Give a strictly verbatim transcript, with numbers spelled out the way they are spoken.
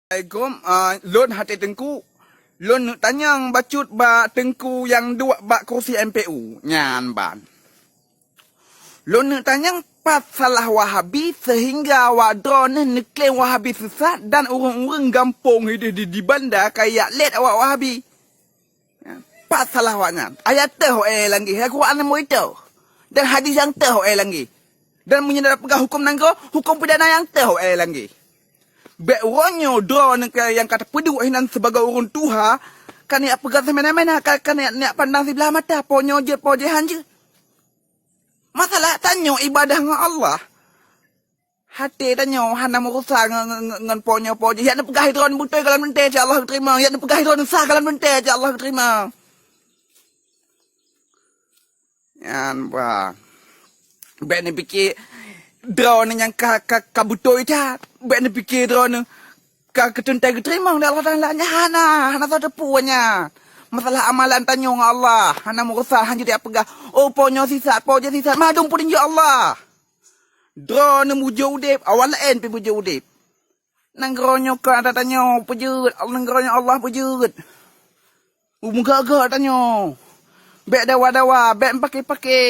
Assalamualaikum. Ah, lôn até Teungku. Lôn neuk tanyong bacut bak Teungku nyang duek bak kursi M P U nyan ban. Lôn neuk tanyong, pat salah Wahabi sehingga awak droeneuh neuklaim Wahabi sesat dan ureuëng-ureuëng gampông ideh di, di Banda kajak lét awak Wahabi? Pat salah awaknyan? Ayat teuh ho e langgi, Al-Quran nyang muito, dan hadis nyang teuh ho e langgi. Dan meunyoe na peugah huköm nanggroe, huköm pidana nyang teuh ho e langgi. Bék uroe nyoe droeneuh nyang ka tapeuduek hinan sibagoe ureuëng tuha, ka neujak peugah seumena-mena, ka, ka neujak, neujak pandang siblah mata, po nyoe jeuet, po jih han jeuet. Masalah tanyoe ibadah ngon Allah, até tanyoe hana meurusa ngon, ngon, ngon, ngon po nyoe po jih. Yak neupeugah droeneuh beutôi goh lom teuntée, cit Allah geuteurimong. Yak neupeugah droeneuh sah goh lom teuntée, cit Allah geuteurimong. Nyan bah. Bék neupike droeneuh nyang ka, ka, ka beutôi that. Bék neupike droeneuh ka teuntée geuteurimong lé Allah Taala. Nyan hana, hana soe teupeu nyan. Masalah amalan tanyoe ngon Allah hana meurusa, han jeuet tapeugah, "Oh, po nyoe sisat, po jih sisat." Mandum peutunjuk Allah. Droeneuh beujeuet udeb, awak laén pih beujeuet udeb. Nanggroe nyoe ka ata tanyoe peujeuet, nanggroe nyoe Allah peujeuet. Meugagak tanyoe. Bék dawa-dawa, bék meupaké-paké.